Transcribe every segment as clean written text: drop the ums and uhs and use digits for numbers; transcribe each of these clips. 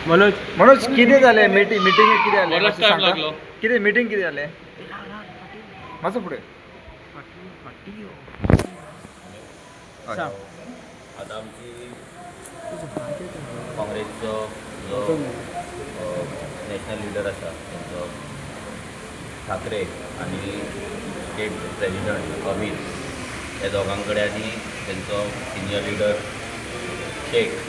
मनोज. मनोज, कितें जालें? मिटींगेक कितें जालें? बरोच मातशें time सांगता? लागलो. कितें मिटींग कितें जालें? मातसो फुडें. हय. आतां आमची काँग्रेसचो जो नॅशनल लिडर आसा तेंचो ठाकरे आनी स्टेट प्रेजिडंट अमीत हे दोगां कडेन आनी तेंचो senior leader Shaikh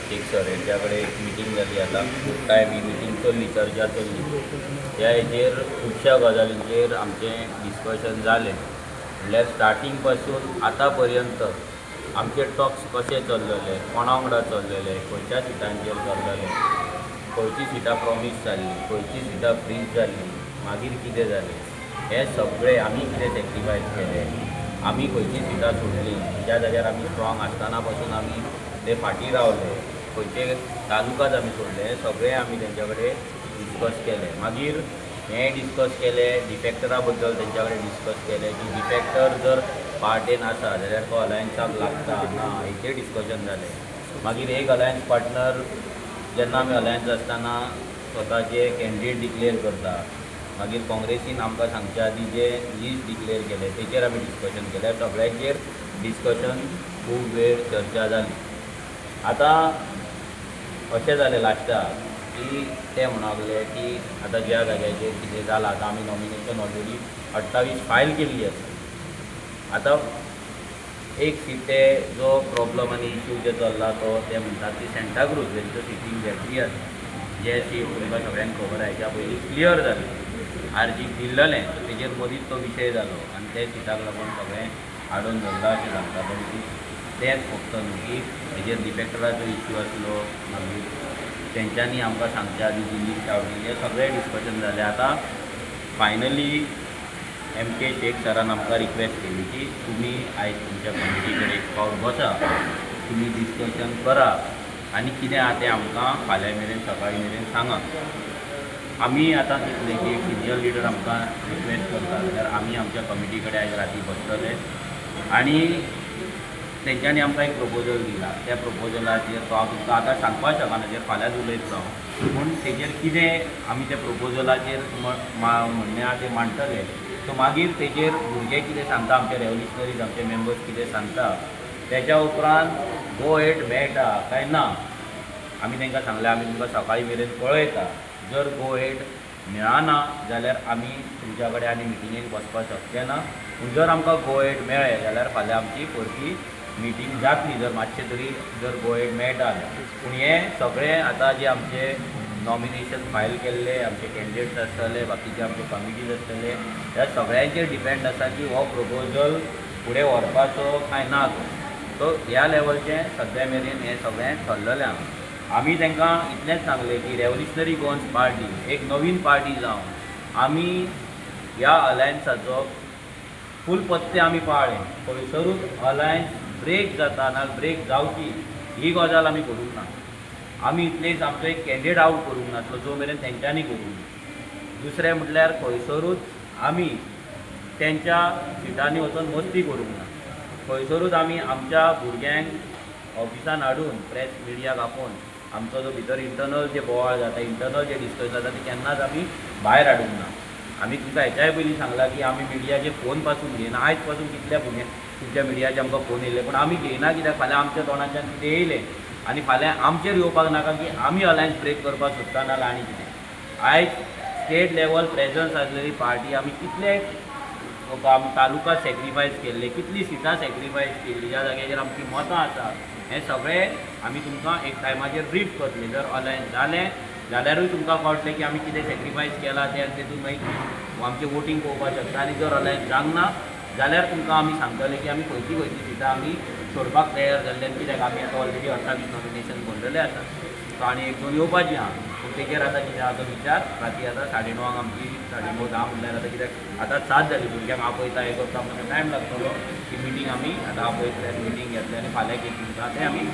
Shaikh sir हेंच्या कडेन एक मिटींग जाली. आतां खूब टायम ही मिटींग चल्ली, चर्चा चल्ली. ह्या हेजेर खुबश्या गजालींचेर आमचें डिस्कशन जालें. म्हणल्यार स्टार्टींग पासून आतां पर्यंत आमचे टॉक्स कशे चल्लेले, कोणा वांगडा चल्लेले, खंयच्या सिटांचेर चल्लेले, खंयची सिटां प्रॉमीस जाल्ली, खंयची सिटां फ्रीज जाल्ली, मागीर कितें जालें, हें सगळें आमी कितें सॅक्रिफायस केलें, आमी खंयची सिटां सोडलीं, ज्या जाग्यार आमी स्ट्रॉंग आसतना पासून आमी ते फाटीं रावले, खंयचे तालुकाच आमी सोडले, हें सगळें आमी तेंच्या कडेन डिस्कस केलें. मागीर हें डिस्कस केलें, डिफॅक्टरा बद्दल तेंच्या कडेन डिस्कस केलें की डिफॅक्टर जर पार्टेन आसा जाल्यार तो अलायन्साक लागता ना, हेचेर डिस्कशन जालें. मागीर एक अलायन्स पार्टनर जेन्ना आमी अलायन्स आसतना स्वताचे कॅन्डिडेट डिक्लेअर करता, मागीर काँग्रेसीन आमकां सांगच्या आदीं जे लिस्ट डिक्लेअर केलें तेचेर आमी डिस्कशन केलें. सगळ्यांचेर डिस्कशन खूब वेळ चर्चा जाली. आतां अशें जालें लास्टाक की ते म्हणूंक लागले की आतां ज्या जाग्याचेर कितें जालां, आतां आमी नॉमिनेशन ऑलरेडी 28 फायल केल्ली आसा. आतां एक सीट ते जो प्रॉब्लम आनी इशू जे चल्ला तो ते म्हणटात की सेंटाक्रूज तेंचो सिटींग घेतली आसा, जे सीट तुमकां सगळ्यांक खबर आहा हेच्या पयलीं क्लियर जालें, आरजीक दिल्लेलें, सो तेजेर मदींच तो विशय जालो आनी ते सिटाक लागून सगळें आडोवन धरलां अशें सांगता. पण तेंच फक्त न्हू की हेजेर डिफेक्टराचो इश्यू आसलो, मागीर तेंच्यांनी आमकां सांगच्या आदीं जी लिस्ट हाडली, हें सगळें डिस्कशन जालें. आतां फायनली एम के शेख सरान आमकां रिक्वेस्ट केली की तुमी आयज तुमच्या कमिटी कडेन एक फावट बसा, तुमी डिस्कशन करा आनी कितें आहा तें आमकां फाल्यां मेरेन सकाळीं मेरेन सांगा. आमी आतां चिंतलें की एक सिनियर लिडर आमकां रिक्वेस्ट करता जाल्यार आमी आमच्या कमिटी कडेन आयज राती बसतले आनी तेंच्यांनी आमकां एक प्रपोजल दिला. त्या प्रपोजलाचेर तो हांव तुमकां आतां सांगपाक शकना, तेजेर फाल्यांच उलयतलो हांव. पूण तेजेर कितें आमी त्या प्रपोजलाचेर म्हणणें आहा तें मांडटले. सो मागीर तेजेर भुरगे कितें सांगता, आमचे रेवल्युशनरीज, आमचे मेंबर्स कितें सांगता, तेच्या उपरांत गो एड मेळटा काय ना. आमी तांकां सांगलें आमी तुमकां सकाळीं मेरेन कळयता. जर गो एड मेळना जाल्यार आमी तुमच्या कडेन आनी मिटिंगेक बसपाक शकचे ना. पूण जर आमकां गो एड मेळ्ळें जाल्यार फाल्यां आमची परती मिटींग जातली, जर मातशें तरी जर गो एड मेळटा जाल्यार. पूण हें सगळें आतां जे आमचे नॉमिनेशन फायल केल्ले आमचे कॅन्डिडेट्स आसतले, बाकीचे आमचे कमिटीज आसतले, ह्या सगळ्यांचेर डिपेंड आसा की हो प्रपोजल फुडें व्हरपाचो काय ना तो. सो ह्या लेवलचें सद्या मेरेन हें सगळें ठरलेलें आहा. आमी तांकां इतलेंच सांगलें की रेवल्युशनरी गोवन्स पार्टी एक नवीन पार्टी जावन आमी ह्या अलायन्साचो फूल पत्ते आमी पाळ्ळे. खंयसरूच अलायन्स ब्रेक जाता ना ब्रेक जावची ही गजाल आमी करूंक ना. आमी इतलेच आमचो एक कॅन्डिडेट आवट करूंक नासलो जो मेरेन तेंच्यांनी करूंक ना. दुसरें म्हटल्यार खंयसरूच आमी तेंच्या सिटांनी वचून मस्ती करूंक ना. खंयसरूच आमी आमच्या भुरग्यांक ऑफिसान हाडून प्रेस मिडियाक आपोवन आमचो जो भितर इंटरनल जे बोवाळ जाता, इंटरनल जे डिस्कशन जाता ते केन्नाच आमी भायर हाडूंक ना. आमी तुमकां हेच्याय पयलीं सांगलां की आमी मिडियाचे फोन पासून घेयना. आयज पासून कितल्या भुरग्यांक तुमच्या मिडियाचे आमकां फोन येयले, पूण आमी घेयना कित्याक फाल्यां आमच्या तोंडांतल्यान कितें येयलें आनी फाल्यां आमचेर येवपाक नाका की आमी अलायन्स ब्रेक करपाक सोदता ना आनी कितें. आयज स्टेट लेवल प्रेजन्स आसलेली पार्टी आमी कितले तालुका सॅक्रिफायस केल्ले, कितली सिटां सॅक्रिफायस केल्ली, ज्या जाग्याचेर आमची मतां आसा, हें सगळें आमी तुमकां एक टायमाचेर ब्रीफ करतले. जर अलायन्स जालें जाल्यारूय तुमकां कळटलें की आमी कितें सॅक्रिफायस केलां तें आनी तेतून मागीर आमचें वोटींग पळोवपाक शकता. आनी जर अलायन्स जावंक ना जाल्यार तुमकां आमी सांगतले की आमी खंयची खंयची सिटां आमी सोडपाक तयार जाल्ले आनी कित्याक आमी आतां ऑलरेडी 28 नॉमिनेशन भरलेलें आसा. सो आनी एक दोन येवपाची आहा, पूण तेजेर आतां कितें आहा तो विचार राती आतां 9:30 आमची 9:30 10 म्हणल्यार आतां कित्याक आतां 7 जाली, भुरग्यांक आपयता हें करता म्हणटा टायम लागतलो. ती मिटींग आमी आतां आपयतले आनी मिटींग घेतले आनी फाल्यां कितें तुमकां तें आमी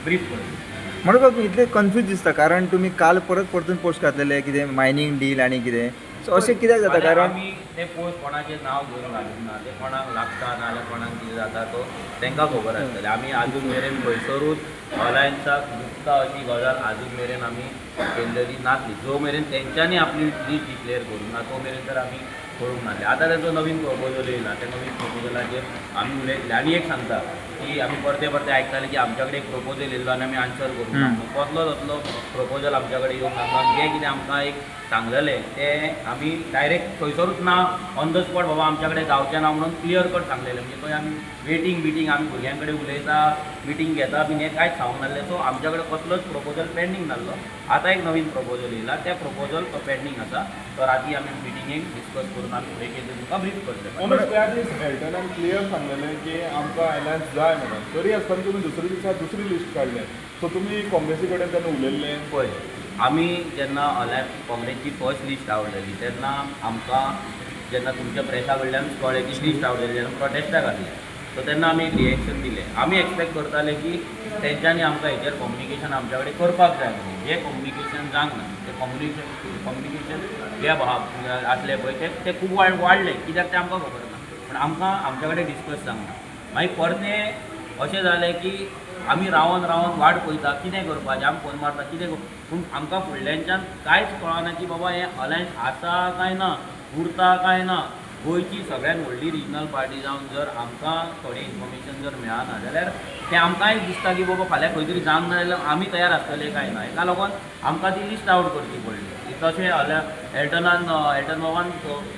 ब्रीफ करतले. म्हणून बाब इतले कन्फ्यूज दिसता, कारण तुमी काल परत परतून पोस्ट घातलेले कितें मायनींग डील आनी कितें. सो अशें कित्याक जाता? फाल्यां कारण आमी ते पोस्ट कोणाचें नांव घेवन घालूंक ना. ते कोणाक लागता नाजाल्यार कोणाक कितें जाता तो तांकां खबर आसतलें. आमी आजून मेरेन खंयसरूच अलायन्साक दुखता अशी गजाल आजून मेरेन आमी केल्लेली नासली. जो मेरेन तेंच्यांनी आपली लिस्ट डिक्लेअर करूंक ना तो मेरेन तर आमी करूंक नासले. आतां तेंचो नवीन प्रपोजल येयला, त्या नवीन प्रपोजलाचेर आमी उलयतले. आनी एक सांगता की आमी परते परते आयकताले की आमच्या कडेन एक प्रपोजल येयल्लो आनी आमी आन्सर करूंक ना. कसलो तसलो प्रपोजल आमच्या कडेन येवंक ना. जें कितें आमकां एक सांगलेलें तें आमी डायरेक्ट थंयसरूच ना, ऑन the spot बाबा आमच्या कडेन जावचें ना म्हणून क्लियर कट सांगलेलें. म्हणजे थंय आमी वेटींग बिटींग आमी भुरग्यां कडेन उलयता, मिटींग घेता बीन हें कांयच सांगूंक नासलें. सो आमच्या कडेन कसलोच प्रपोजल पेंडींग नासलो. आतां एक नवीन प्रपोजल येयला, तें प्रपोजल तो पेंडींग आसा. तो राती आमी मिटिंगेक डिस्कस करून आमी फुडें कितें तुमकां ब्रीफ करतले. मनोज, त्या दीस एल्टनान क्लियर सांगलेलें की आमकां अलायन्स जाय म्हणून, तरी आसतना तुमी दुसरे दिसा दुसरी लिस्ट काडलें. सो तुमी काँग्रेसी कडेन तेन्ना उलयल्ले? पळय, आमी जेन्ना अलायन्स काँग्रेसची फर्स्ट लिस्ट आवडलेली तेन्ना आमकां जेन्ना तुमच्या प्रेसा कडल्यान कळ्ळें की लिस्ट आवडलेली, जेन्ना प्रोटेस्टाक आसले, सो तेन्ना आमी एक रिएक्शन दिलें. आमी एक्सपेक्ट करताले की तेंच्यांनी आमकां हेचेर कम्युनिकेशन आमच्या कडेन करपाक जाय म्हणून. जें कम्युनिकेशन जावंक ना, तें कम्युनिकेशन गॅप आसलें पळय तें खूब वाडलें. कित्याक तें आमकां खबर ना, पूण आमकां आमच्या कडेन डिस्कस जावंक ना. मागीर परतें अशें जालें की आमी रावन रावन वाट पळयता कितें करपाचें, आमी फोन मारता कितें, पूण आमकां फुडल्यांच्यान कांयच कळना की बाबा हें अलायन्स आसा काय ना, उरता काय ना. गोंयची सगळ्यान व्हडली रिजनल पार्टी जावन जर आमकां थोडें इन्फॉर्मेशन जर मेळना जाल्यार तें आमकांय दिसता की बाबा फाल्यां खंय तरी जावंक ना जाल्यार आमी तयार आसतले काय ना. हेका लागून आमकां ती लिस्ट आवट करची पडली. तशें एल्टनान एल्टन बाबान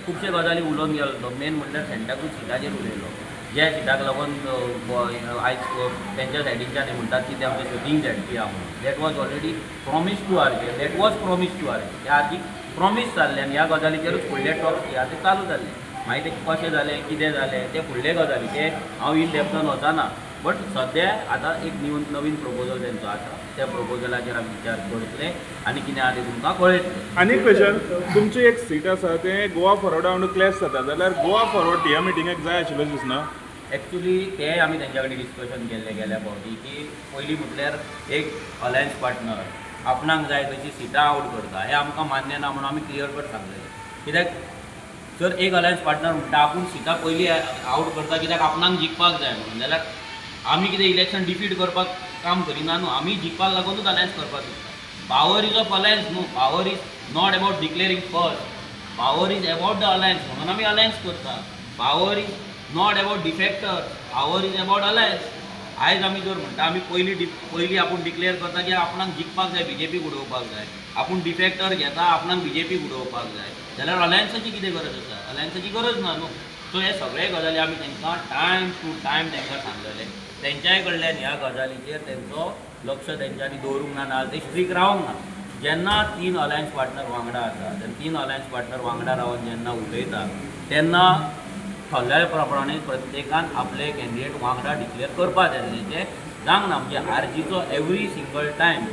खुबशे गजाली उलोवन गेलो. मेन म्हटल्यार सेंटाक्रूज सिटाचेर उलयलो, ज्या सिटाक लागून आयज तेंच्या सायडीनच्यान म्हणटात की ते आमचें शूटिंग झेडपी आहा म्हणून. That was already promise to RG, that was promise to RG. त्या आरजीक प्रॉमीस जाल्लें आनी ह्या गजालीचेरूच फुडले टॉक्स ह्या ते चालू जाल्ले. मागीर ते कशें जालें कितें जालें ते फुडले गजाली ते हांव इन डेप्थान वचना. बट सद्या आतां एक नवीन प्रपोजल तेंचो आसा, त्या प्रपोजलाचेर आमी विचार करतले आनी कितें आहा तें तुमकां कळयतले. आनी क्वेश्चन, तुमची एक सीट आसा तें गोवा फॉरवर्डा वांगडा क्लॅश जाता जाल्यार गोवा फॉरवर्ड ह्या मिटिंगेक जाय आशिल्लें दिसना? एक्चुली ते आमी तेंच्या कडेन डिस्कशन केल्लें गेल्या फावटी की पयलीं म्हटल्यार एक अलायन्स पार्टनर आपणाक जाय तशी सिटां आवट करता हें आमकां मान्य ना म्हणून आमी क्लियर कट सांगलेलें. कित्याक जर एक अलायन्स पार्टनर म्हणटा आपूण सिटां पयलीं आवट करता कित्याक आपणाक जिखपाक जाय म्हणून, जाल्यार आमी कितें इलेक्शन डिफीट करपाक काम करिना न्हू, आमी जिखपाक लागूनच अलायन्स करपाक सोदता. पावर is of alliance न्हू, power is not about declaring first, power is about the alliance म्हणून आमी अलायन्स करता. Power is not about defector, power is about alliance. आयज आमी जर म्हणटा आमी पयलीं आपूण डिक्लेअर करता की आपणाक जिखपाक जाय, बीजेपीक उडोवपाक जाय, आपूण डिफेक्टर घेता आपणाक बीजेपीक उडोवपाक जाय, जाल्यार अलायन्साची कितें गरज आसा? अलायन्साची गरज ना न्हू. सो हे सगळे गजाली आमी तांकां टायम टू टायम तांकां सांगलेले. तेंच्याय कडल्यान ह्या गजालीचेर तेंचो लक्ष तेंच्यांनी दवरूंक ना, नाजाल्यार ते स्ट्रीक रावंक ना. जेन्ना 3 अलायन्स पार्टनर वांगडा आसा तेन्ना 3 अलायन्स पार्टनर वांगडा रावन जेन्ना उलयता तेन्ना ठरल्या प्रमाणे प्रत्येकान आपले कॅन्डिडेट वांगडा डिक्लेअर करपाक जाय आसलें, तें जावंक ना. म्हणजे आरजीचो एवरी सिंगल टायम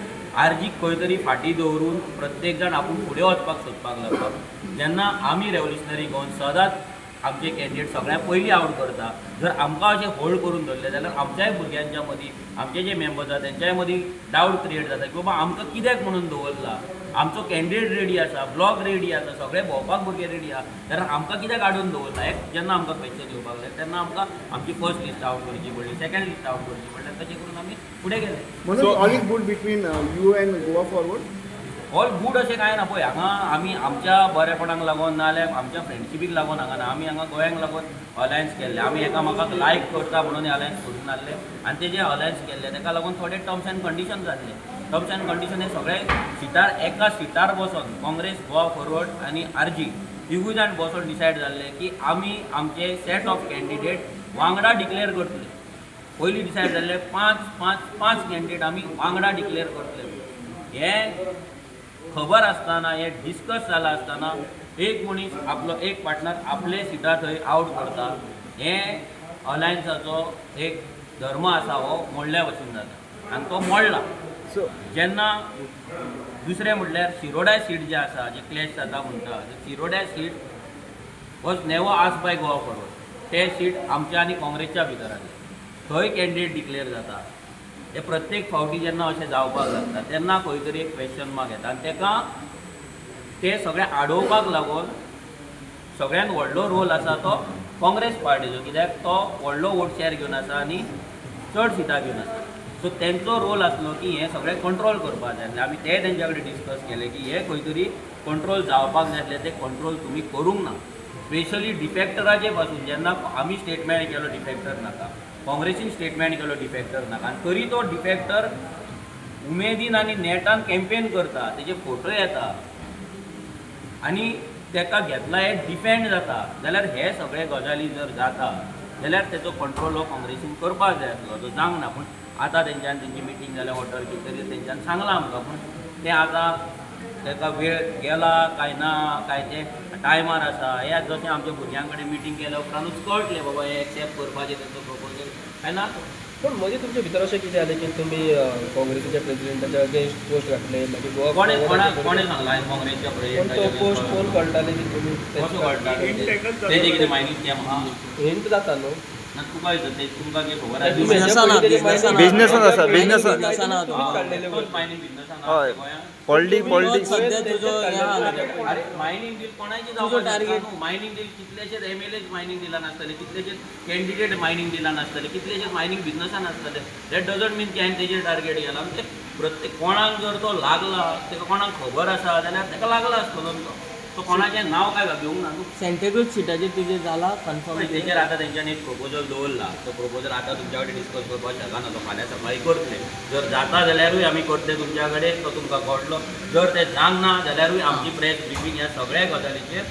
आरजीक खंय तरी फाटीं दवरून प्रत्येक जाण आपूण फुडें वचपाक सोदपाक लागलो. जेन्ना आमी रेवोल्युशनरी गोवन सदांच आमचे कॅन्डिडेट सगळ्यां पयलीं आवट करता, जर आमकां अशें होल्ड करून दवरलें जाल्यार आमच्याय भुरग्यांच्या मदीं आमचे जे मेंबर्स आसा तेंच्याय मदीं डावट क्रिएट जाता की बाबा आमकां कित्याक म्हणून दवरला, आमचो कॅन्डिडेट रेडी आसा, ब्लॉक रेडी आसा, सगळे भोंवपाक भुरगे रेडी आसा, जाल्यार आमकां कित्याक हाडून दवरला? एक जेन्ना आमकां क्वेश्चन येवपाक लागले तेन्ना आमकां आमची फर्स्ट लिस्ट आवट करची पडली, सेकंड लिस्ट आवट करची पडली, तशें करून आमी फुडें गेले. म्हणून all is good between you and Goa Forward? All good अशें कांय ना. पळय हांगा आमी आमच्या बरेपणाक लागून नाजाल्यार आमच्या फ्रेंडशिपीक लागून हांगा ना, आमी हांगा गोंयांक लागून अलायन्स केल्ले. आमी एकामेकाक लायक करता म्हणून अलायन्स करूंक नासले आनी ते जे अलायन्स केल्ले ताका लागून थोडे टर्म्स एंड कंडिशन जाल्ले. टर्म्स एंड कंडिशन हे सगळे सिटार एका सिटार बसोन काँग्रेस, गोवा फॉरवर्ड आनी आरजी तिगूय जाण बसोन डिसायड जाल्ले की आमी आमचे सेट ऑफ कॅन्डिडेट वांगडा डिक्लेअर करतले. पयलीं डिसायड जाल्ले 5 5 5 कॅन्डिडेट आमी वांगडा डिक्लेअर करतले. हें खबर आसतना, हें डिस्कस जालां आसतना एक मनीस आपलो एक पार्टनर आपले सिटां थंय आवट करता, हें अलायन्साचो एक धर्म आसा हो मोडल्या भशेन जाता आनी तो मोडला. सो जेन्ना दुसरें म्हटल्यार शिरोड्या सीट जे आसा जे क्लॅश जाता म्हणटा, Shiroda seat was never asked by Goa Forward. ते सीट आमच्या आनी काँग्रेसच्या भितर आसलें, थंय कॅन्डिडेट डिक्लेअर जाता. हे प्रत्येक फावटी जेन्ना अशें जावपाक लागता तेन्ना खंय तरी एक क्वेश्चन मार्क येता आनी ताका ते सगळे आडोवपाक लागून सगळ्यात व्हडलो रोल आसा तो काँग्रेस पार्टीचो, कित्याक तो व्हडलो वोट शेअर घेवन आसा आनी चड सिटां घेवन आसा. सो तेंचो रोल आसलो की हें सगळें कंट्रोल करपाक जाय आसलें. आमी ते तेंच्या कडेन डिस्कस केलें की हें खंय तरी कंट्रोल जावपाक जाय आसलें, तें कंट्रोल तुमी करूंक ना. स्पेशली डिफेक्टराचे पासून जेन्ना आमी स्टेटमेंट केलो डिफेक्टर नाका, काँग्रेसीन स्टेटमेंट केलो डिफेक्टर नाका, आनी तरी तो डिफेक्टर उमेदीन आनी नेटान कॅम्पेन करता, तेजे फोटो येता आनी तेका घेतला हे डिफेंड जाता, जाल्यार हे सगळे गजाली जर जाता जाल्यार तेचो कंट्रोल हो काँग्रेसीन करपाक जाय आसलो, तो जावंक ना. पूण आतां तेंच्यान तेंची मिटींग जाल्या हॉटेल कितें तरी तेंच्यान सांगलां आमकां, पूण तें आतां तेका वेळ गेला काय ना काय तें टायमार आसा. हे जशें आमच्या भुरग्यां कडेन मिटींग केल्या उपरांतूच कळटलें बाबा हें एक्सेप्ट करपाचें तेंचो प्रपोजल काय ना. पूण मदीं तुमचे भितर अशें कितें जालें की तुमी काँग्रेसीच्या प्रेजिडेंटाच्या अगेन्स्ट पोस्ट घातले, मागीर गोवा कोणें forward कोणा हाचे कोणें सांगलां काँग्रेसच्या पूण तो पोस्ट प्रेजिडेंटाच्या कोण कळटाले की तुमी कसो कळटा तेजें कितें मायनींग स्कॅम आहा? हिंट जाता न्हू. ना तुका येता ते तुमकां कितें खबर आसा? तुम्ही ह्याच्या पयलीं तेजे mining- बिझनेसांत आसा, बिझनेसांत. तुम्हीच काडलेले तोच मायनींग बिझनसान हय. गोंयांत. पॉलिटिक्स. सध्या तुजो हे आहा. अरे मायनींग डील कोणाची जावपाक शकता न्हू. मायनींग डील कितलेशेच एम एल एच मायनींग डिलान आसतले, कितलेशेच कॅन्डिडेट मायनींग डिलान आसतले, कितलेशेच मायनींग बिझनसान आसतले. That doesn't मीन की हांवें तेजेर टार्गेट केला. म्हणजे प्रत्येक कोणाक जर तो लागला, तेका कोणाक खबर आसा जाल्यार तेका लागला आसतलो न्हू तो. तो कोणाचें नांव काय घेवंक ना न्हू. सेंटेक्रूज सिटाचेर तुजें जाला कन्फर्म? पळय, तेजेर आतां तेंच्यांनी एक प्रपोजल दवरला, तो प्रपोजल आतां तुमच्या कडेन डिस्कस करपाक शकना, तो फाल्यां सकाळीं करतले. जर जाता जाल्यारूय आमी करतले तुमच्या कडेन, तो तुमकां कळटलो. जर तें जावंक ना जाल्यारूय आमची प्रेस ब्रिफींग ह्या सगळ्या गजालीचेर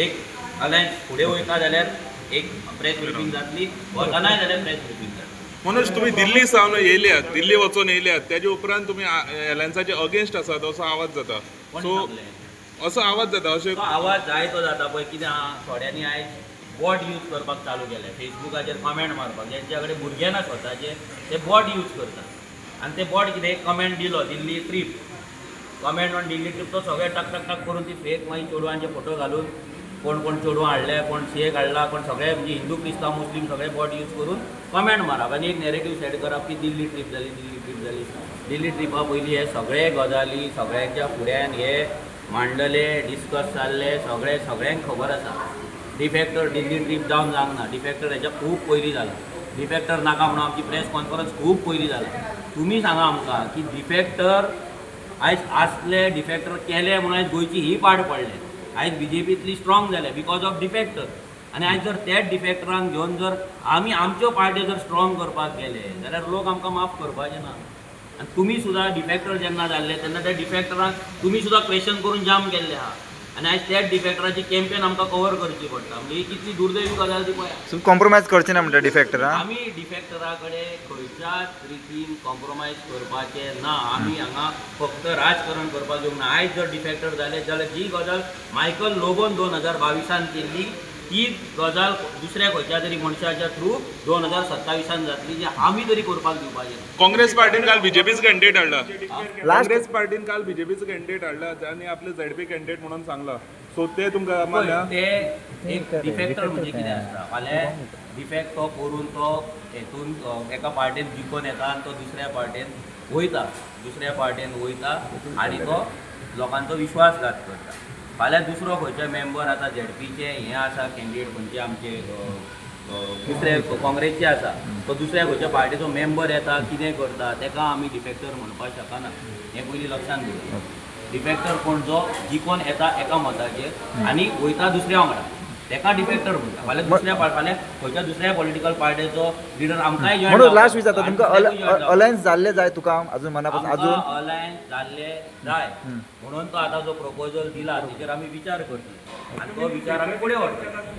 एक अलायन्स फुडें वयता जाल्यार एक प्रेस ब्रिफींग जातली, वचनाय जाल्यार प्रेस ब्रिफींग जातली. मनोज, तुम्ही दिल्ली सावन येयल्यात, दिल्ली वचून येयल्यात, तेजे उपरांत तुमी एलायन्साचे अगेन्स्ट आसात असो आवाज जाता. कोण सो सांगलें? असो आवाज जाता अशें. तो आवाज जायतो जाता. पळय कितें आहा, थोड्यांनी आयज बॉट यूज करपाक चालू केलें, फेसबुकाचेर कमेंट मारपाक. ज्यांच्या कडेन भुरगे ना स्वताचे ते बॉट यूज करता आनी ते बॉट कितें कमेंट दिलो Delhi trip, comment on Delhi trip, तो सगळे टक टक टक करून ती फेक मागीर चेडवांचे फोटो घालून कोण कोण चेडवां हाडले, कोण शेख हाडला, कोण सगळे म्हणजे हिंदू क्रिस्तांव मुस्लीम सगळे बॉट यूज करून कमेंट मारप आनी एक नॅरेटीव सेट करप की दिल्ली ट्रीप जाली, दिल्ली ट्रीप जाली. दिल्ली ट्रिपा पयलीं हे सगळे गजाली सगळ्यांच्या फुड्यान हे मांडलेले, डिस्कस जाल्ले, सगळे सगळ्यांक खबर आसा. डिफेक्टर दिल्ली ट्रीप जावन जावंक ना, डिफेक्टर हेच्या खूब पयलीं जाला. डिफेक्टर नाका म्हणून आमची प्रेस कॉन्फरन्स खूब पयलीं जाला. तुमी सांगा आमकां की डिफेक्टर आयज आसले, डिफेक्टर केले म्हणून आयज गोंयची ही पाड पडले. आयज बीजेपी इतली स्ट्रॉंग जाल्या because of defector. आनी आयज जर त्याच डिफेक्टरांक घेवन जर आमी आमच्यो पार्ट्यो जर स्ट्रॉंग करपाक गेले जाल्यार लोक आमकां माफ करपाचे ना. आनी तुमी सुद्दां डिफेक्टर जेन्ना जाल्ले तेन्ना त्या डिफेक्टरांक तुमी सुद्दां क्वेश्चन करून जाम केल्ले आहा आनी आयज त्याच डिफेक्टराची कॅम्पेन आमकां कवर करची पडटा. म्हणजे ही कितली दुर्दैवी गजाल ती पळया. कॉम्प्रोमायज करचे ना म्हणटा डिफेक्टर? आमी डिफेक्टरा कडेन खंयच्याच रितीन कॉम्प्रोमायज करपाचें ना. आमी हांगा फक्त राजकारण करपाक येवंक ना. आयज जर डिफेक्टर जाले जाल्यार जी गजाल मायकल लोबोन 2022 केल्ली ती गजाल दुसऱ्या खंयच्या तरी मनशाच्या थ्रू 2027 जातली, जी आमी तरी करपाक दिवपाचें ना. काँग्रेस पार्टीन काल बीजेपीच कॅन्डिडेट हाडला. काँग्रेस पार्टीन काल बीजेपीच कॅन्डिडेट हाडला आनी आपले झेडपी कॅन्डिडेट म्हणून सांगला, सो ते तुमकां मान्य? ते एक डिफेक्टर म्हणजे कितें आसता, फाल्यां डिफेक्ट तो करून तो हेतून एका पार्टेन जिखून येता आनी तो दुसऱ्या पार्टेन वयता, दुसऱ्या पार्टेन वयता आनी तो लोकांचो विश्वासघात करता. फाल्यां दुसरो खंयचो मेंबर आतां झेडपीचे हें आसा कॅन्डिडेट खंयचे आमचे दुसरे काँग्रेसचे आसा, तो दुसऱ्या खंयच्या पार्टीचो मेंबर येता कितें करता, तेका आमी डिफेक्टर म्हणपाक शकना. हें पयलीं लक्षांत दवरया. डिफेक्टर कोण? जो जिखोन येता एका मताचेर आनी वयता दुसऱ्या वांगडा, तेका डिफेक्टर म्हणटा. फाल्यां दुसऱ्या फाल्यां खंयच्या दुसऱ्या पॉलिटिकल पार्टीचो लिडर आमकांय जॉयन म्हणून लास्ट विचारता आनी तुमकां, दुसऱ्याकूय join जावपाक. अलायन्स जाल्ले जाय तुका अजून मनापासून अजून? आमकां अलायन्स जाल्ले जाय म्हणून तो आतां जो प्रपोजल दिला तेजेर आमी विचार करतले आनी तो विचार आमी फुडें व्हरतले.